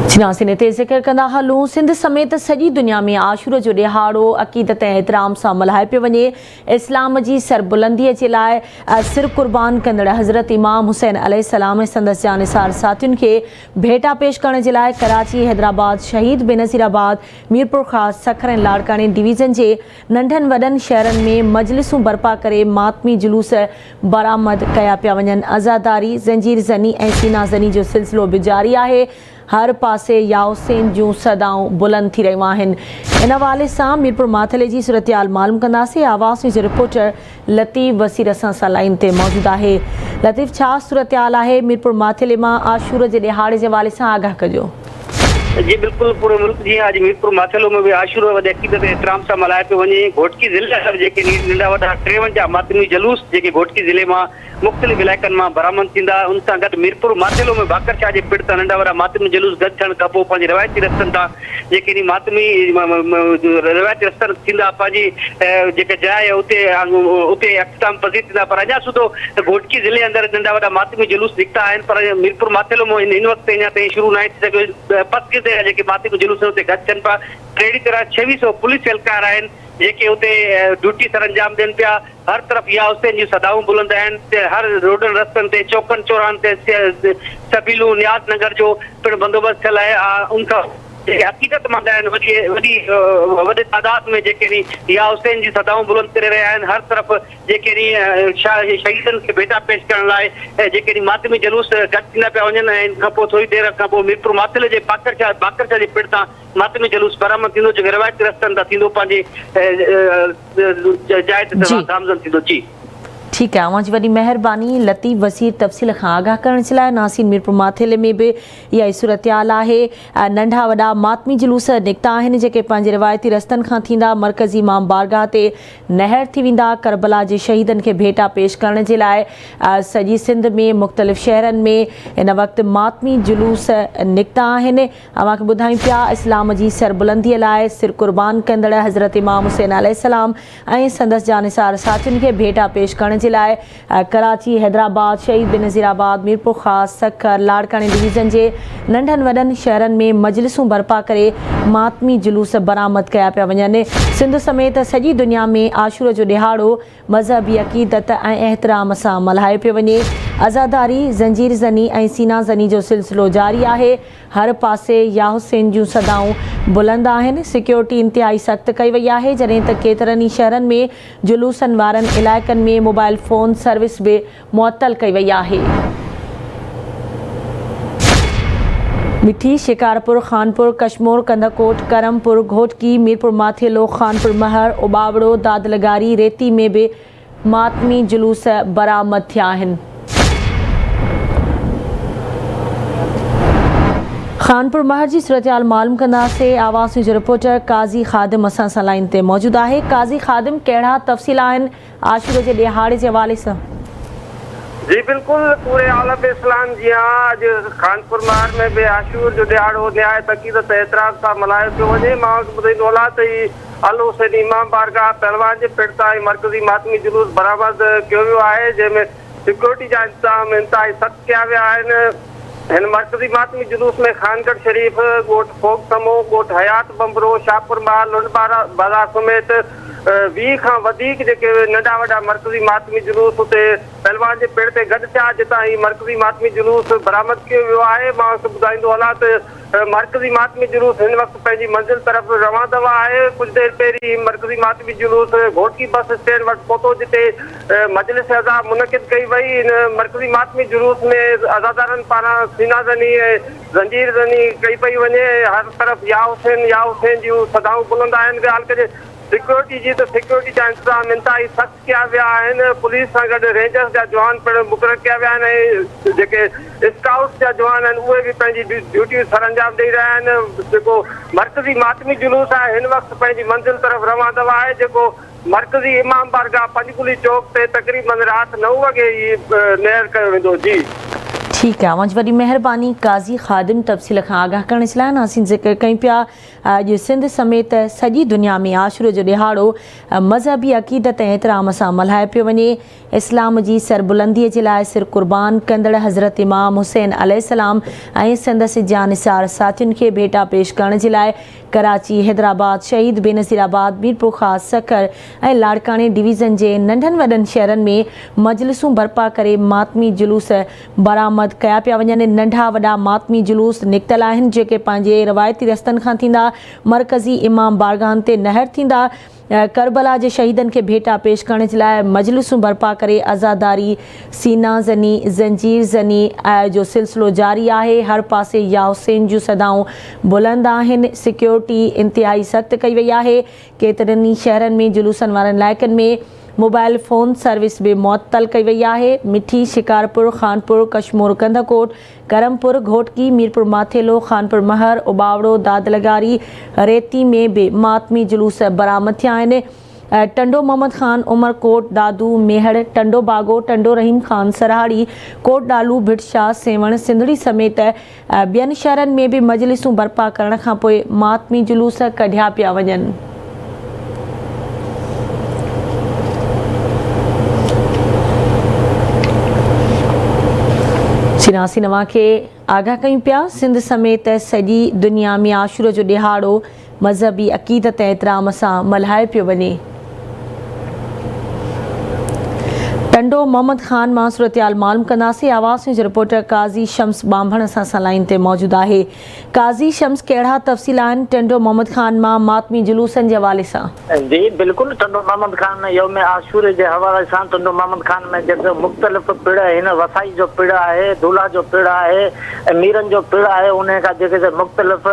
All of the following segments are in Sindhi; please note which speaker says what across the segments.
Speaker 1: چناسين تي ذڪر ڪندا هلون سنڌ سميت سڄي دنيا ۾ عاشور جو ڏهاڙو عقيدت ۽ احترام سان ملهايو پيو وڃي اسلام جي سربلندي جي لاء سر قربان ڪندڙ حضرت امام حسين عليه السلام ۽ سندس جانثار ساٿين کي ڀيٽا پيش ڪرڻ جي لاء ڪراچي، حيدرآباد، شهيد بينظير آباد، ميرپورخاص، سکر ۽ لاڙڪاڻي ڊويزن جي ننڍن وڏن شهرن ۾ مجلسون برپا ڪري ماتمي جلوس برآمد ڪيا پيا وڃن. عزاداري، زنجير زني ۽ سينا زني جو سلسلو به جاري آهي. هر پاسي يا حسين جون صدائون بلند ٿي رهيون آهن. ان حوالي سان ميرپور ماٿيلي جي صورتحال معلوم ڪنداسين. آواز نيوز جو رپورٽر لطيف وسير اسان سان لائين تي موجود آهي. لطيف ڇا صورتحال آهي ميرپور ماٿيلي مان عاشور جي ڏهاڙي جي حوالي سان آگاهه ڪجو.
Speaker 2: جي بلڪل پوري ملڪ جيان اڄ ميرپور ماٿيلو ۾ به عاشورو وڏي عقيدت ۽ احترام سان ملهايو پيو وڃي. گهوٽڪي ضلعي اندر جيڪي ننڍا وڏا 53 ماتمي جلوس جيڪي گهوٽڪي ضلعي مان مختلف علائقن مان برآمد ٿيندا ان سان گڏ ميرپور ماٿيلو ۾ ڀاڪر شاهه جي پڙ تان ننڍا وڏا ماتمي جلوس گڏ ٿيڻ کانپوء پنهنجي روايتي رستن تان جيڪي انهي ماتمي روايتي رستن ٿيندا پنهنجي جيڪا جاء آهي اتي اتي اختتام پذير ٿيندا پر اڃا سوڌو گهوٽڪي ضلعي اندر ننڍا وڏا ماتمي جلوس نڪتا آهن پر ميرپور ماٿيلو ۾ هن وقت اڃا تائين شروع ناهي ٿي سگهيو پسگردي جا جيڪي ماتمي جلوس آهن اتي گڏ ٿين پيا اهڙي طرح ڇويهه سئو پوليس اهلڪار آهن جيڪي اتي ڊيوٽي سرانجام ڏين پيا. هر طرف يا حسين جون صدائون بلند آهن ته هر روڊن رستن تي چوڪن چوراهن تي سبيلون نياز ننگر جو پڻ بندوبست ٿيل آهي ان کان جيڪي عقيدت مند آهن وڏي وڏي وڏي تعداد ۾ جيڪي ني يا حسين جون صدائون بلند ڪري رهيا آهن هر طرف جيڪي ني شهيدن کي ڀيٽا پيش ڪرڻ لاء جيڪي ني ماتمي جلوس گڏ ٿيندا پيا وڃن ۽ ان کان پوء ٿوري دير کان پوء ميرپور ماٿيلي جي باقر شاهه باقر شاهه جي پڙ تان ماتمي جلوس برآمد ٿيندو جيڪو روايتي رستن تان ٿيندو پنهنجي جاء تي گامزن ٿيندو جي.
Speaker 1: ٺيڪ آهي اوهان جي وڏي مهرباني لطيف وسير تفصيل کان آگاهه ڪرڻ جي لاء ناصر ميرپور ماٿيلي ۾ به اها ئي صورتحال آهي ننڍا وڏا ماتمي جلوس نڪتا آهن جيڪي پنهنجي روايتي رستن کان ٿيندا مرڪزي امام بارگاهه تي نهر ٿي ويندا ڪربلا جي شهيدن کي ڀيٽا پيش ڪرڻ جي لاء سڄي سنڌ ۾ مختلف شهرن ۾ هن وقت ماتمي جلوس نڪتا آهن اوهان کي ٻڌايون پيا اسلام جي سربلنديء لاء سر قربان ڪندڙ حضرت امام حسين عليه السلام ۽ سندس جانثار ساٿين کي ڀيٽا پيش ڪرڻ جي لاء ڪراچي، حيدرآباد، شهيد بينظير آباد، ميرپورخاص، سکر، لاڙڪاڻي ڊويزن جي ننڍن وڏن شهرن ۾ مجلسون برپا ڪري ماتمي جلوس برآمد ڪيا پيا وڃن. سنڌ سميت سڄي دنيا ۾ عاشور جو ڏهاڙو مذهبي عقيدت ۽ احترام سان ملهايو پيو وڃي. عزاداري، زنجير زني ۽ سينا زني جو سلسلو جاري آهي. هر پاسي يا حسين جون صدائون بلند آهن. سيڪيورٽي انتهائي سخت ڪئي وئي آهي، جڏهن ته ڪيترن ئي شهرن ۾ جلوسن وارن علائقن ۾ موبائل فون سروس به معطل ڪئي وئي آهي. مٺي، شڪارپور، خانپور، ڪشمور، ڪنڌڪوٽ، ڪرمپور، گهوٽڪي، ميرپور ماٿيلو، خانپور مهر، اوٻاوڙو، دادلغاري، ريتي ۾ به ماتمي جلوس برآمد ٿيا آهن. خانپور مهر جي صورتحال معلوم ڪنداسين، آواز نيوز جو رپورٽر قاضي خادم اسان سان لائين تي موجود آهي، قاضي خادم ڪهڙا تفصيل آهن عاشور جي ڏهاڙي جي حوالي سان.
Speaker 3: جي بلڪل پوري عالم اسلام جيان اڄ خانپور مهر ۾ به عاشور جو ڏهاڙو نهايت عقيدت ۽ احترام سان ملهايو پيو وڃي. مان اوهان کي ٻڌائيندو هلان ته هي الحسيني امام بارگاهه پهلوان جي پڙ تان هي مرڪزي ماتمي جلوس برآمد ڪيو ويو آهي جنهن ۾ سيڪيورٽي جا انتظام انتهائي سخت ڪيا ويا آهن. هن مرڪزي ماتمي جلوس ۾ خانڳڙهه شريف، ڳوٺ ڦوڳ سمو، ڳوٺ حيات ٻنڀرو، شاهپور محل، لنڊ بازار سميت 20 کان وڌيڪ جيڪي ننڍا وڏا مرڪزي ماتمي جلوس اتي پهلوان جي پڙ تي گڏ ٿيا، جتان هي مرڪزي ماتمي جلوس برآمد ڪيو ويو آهي. مان اوهان کي ٻڌائيندو هلان ته مرڪزي ماتمي جلوس هن وقت پنهنجي منزل طرف روان دوان آهي. ڪجهه دير پهرين هي مرڪزي ماتمي جلوس گهوٽڪي بس اسٽينڊ وٽ پهتو، جتي مجلس عزا منعقد ڪئي وئي. ان مرڪزي ماتمي جلوس ۾ عزادارن پاران سينا زني ۽ زنجير زني ڪئي پئي وڃي ۽ هر طرف يا حسين يا حسين جون صدائون بلند آهن. ڳالهه ڪجي سيڪيورٽي جي ته سيڪيورٽي جا انتظام انتهائي سخت ڪيا ويا آهن. پوليس سان گڏ رينجرز جا جوان پڻ مقرر ڪيا ويا آهن ۽ جيڪي اسڪائوٽس جا جوان آهن اهي به پنهنجي ڊيوٽيون سرانجام ڏئي رهيا آهن. جيڪو مرڪزي ماتمي جلوس آهي هن وقت پنهنجي منزل طرف روان دوان آهي جيڪو مرڪزي امام بارگاهه پنجگلي چوڪ تي تقريبن رات نو وڳي ئي نيئر ڪيو ويندو. جي.
Speaker 1: ٺيڪ آ اوهان جي وڏي مهرباني قاضي خادم تفصيل کان آگاهه ڪرڻ جي لاء اسين ذڪر ڪيون پيا اڄ سنڌ سميت سڄي دنيا ۾ عاشوري جو ڏهاڙو مذهبي عقيدت ۽ احترام سان ملهايو پيو وڃي اسلام جي سربلندي جي لاء سر قربان ڪندڙ حضرت امام حسين عليه السلام ۽ سندس جانثار ساٿين کي ڀيٽا پيش ڪرڻ جي لاء ڪراچي، حيدرآباد، شهيد بينظير آباد، ميرپورخاص، سکر ۽ لاڙڪاڻي ڊويزن جي ننڍن وڏن شهرن ۾ مجلسون برپا ڪري ماتمي جلوس برآمد ڪيا پيا وڃن. ننڍا وڏا ماتمي جلوس نڪتل آهن جيڪي پنهنجي روايتي رستن کان ٿيندا مرڪزي امام بارگاهن تي نهر ٿيندا ڪربلا جي شهيدن کي ڀيٽا پيش ڪرڻ جي لاء مجلسون برپا ڪري عزاداري، سينا زني، زنجير زني جو سلسلو جاري آهي، هر پاسي يا حسين جون صدائون بلند آهن، سيڪيورٽي انتهائي سخت ڪئي وئي آهي، ڪيترن ئي شهرن ۾ جلوسن وارن علائقن ۾ موبائل فون سروس به معطل ڪئي وئي آهي، مٺي، شڪارپور، خانپور، ڪشمور ڪنڌڪوٽ، ڪرمپور، گهوٽڪي، ميرپور ماٿيلو، خانپور مهر، اوٻاوڙو، داد لغاري، ريتي ۾ به ماتمي جلوس برآمد ٿيا آهن. ٽنڊو محمد خان، عمرڪوٽ، دادو، ميهڙ، ٽنڊو باگو، ٽنڊو رحيم خان، سرهاڙي، ڪوٽ ڏالو، ڀٽ شاهه، سيوهڻ، سنڌڙي سميت ٻين شهرن ۾ به مجلسون برپا ڪرڻ کانپوء ماتمي جلوس ڪڍيا پيا وڃن. شناسي نوان کي آگاهه ڪيون پيا سنڌ سميت سڄي دنيا ۾ عاشور جو ڏهاڙو مذهبي عقيدت ۽ احترام سان ملهايو پيو وڃي. ٽنڊو محمد خان مان صورتحال معلوم ڪنداسين آواز نيوز رپورٽر قاضي شمس ٻانڀڻ اسان سان لائين تي موجود آهي قاضي شمس ڪهڙا تفصيل آهن ٽنڊو محمد خان مان ماتمي جلوسن جي حوالي سان؟
Speaker 4: جي بلڪل ٽنڊو محمد خان ۾ يوم عاشور جي حوالي سان ٽنڊو محمد خان ۾ جيڪي مختلف پڙ هن وسائي جو پڙ آهي دولها جو پڙ آهي ۽ ميرن جو پڙ آهي انهي کان جيڪي سي مختلف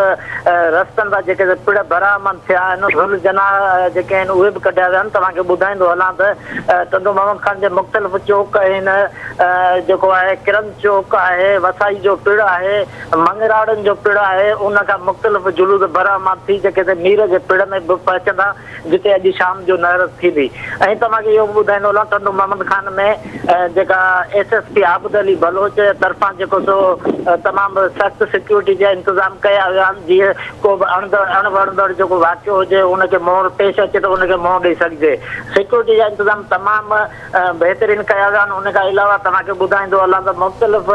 Speaker 4: رستن تان جيڪي سي پڙ برآمد ٿيا آهن ذوالجناح جيڪي آهن اهي به ڪڍيا ويا آهن توهان کي ٻڌائيندو هلان ته ٽنڊو محمد خان جي مختلف چوڪ هن جيڪو آهي ڪرن چوڪ آهي وسائي جو پڙ آهي مڱراڙن جو پڙ آهي، ان کان مختلف جلوس برآمد ٿي جيڪي سي مير جي پڙ ۾ به پهچندا، جتي اڄ شام جو نهرت ٿيندي. ۽ توهان کي اهو به ٻڌائيندو هلان ٽنڊو محمد خان ۾ جيڪا S S P Abid Ali Baloch طرفان جيڪو سو تمام سخت سيڪيورٽي جا انتظام ڪيا ويا آهن جيئن ڪو به اڻ وڻندڙ جيڪو واقعو هجي ان کي منهن پيش اچي ته ان کي منهن ڏئي سگهجي. سيڪيورٽي جا انتظام تمام بهترين ڪيا ويا آهن ان کان علاوه توهان کي ٻڌائيندو هلان ته مختلف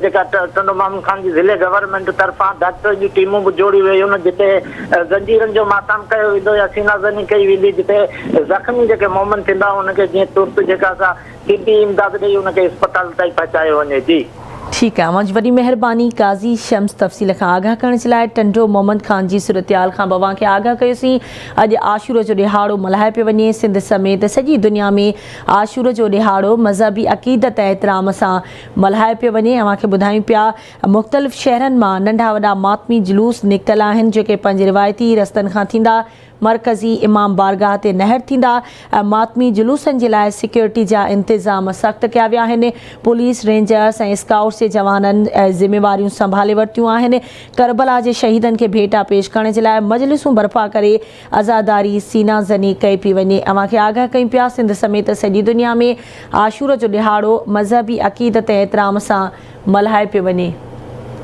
Speaker 4: جيڪا ٽنڊو محمد خان جي ضلعي گورنمينٽ طرفان ڊاڪٽرن جون ٽيمون به جوڙيون ويون آهن جتي زنجيرن جو ماتام ڪيو ويندو يا سينا زني ڪئي ويندي جتي زخمي جيڪي مومن ٿيندا انهن کي جيئن ترت جيڪا سا طبي امداد ڏئي ان کي اسپتال تائين پهچايو وڃي جي.
Speaker 1: ٺيڪ آهي اوهان جي وڏي مهرباني قاضي شمس تفصيل کان آگاهه ڪرڻ جي لاء ٽنڊو محمد خان جي صورتحال کان به اوهان کي آگاهه ڪيوسين اڄ عاشور جو ڏهاڙو ملهايو پيو وڃي سنڌ سميت سڄي دنيا ۾ عاشور جو ڏهاڙو مذهبي عقيدت ۽ احترام سان ملهايو پيو وڃي اوهان کي ٻڌايون پيا مختلف شهرن مان ننڍا وڏا ماتمي جلوس نڪتل آهن جيڪي پنهنجي روايتي رستن کان ٿيندا مرڪزي امام بارگاهه تي نهر ٿيندا ۽ ماتمي جلوسن جي لاء سيڪيورٽي جا انتظام سخت ڪيا ويا آهن، پوليس، رينجرز ۽ اسڪائوٽس جي جوانن ذميواريون سنڀالي ورتيون آهن، ڪربلا جي شهيدن کي ڀيٽا پيش ڪرڻ جي لاء مجلسون برپا ڪري عزاداري سينا زني ڪئي پئي وڃي، اوهان کي آگاهه ڪيون پيا سنڌ سميت سڄي دنيا ۾ عاشور جو ڏهاڙو مذهبي عقيدت ۽ احترام سان ملهايو پيو وڃي.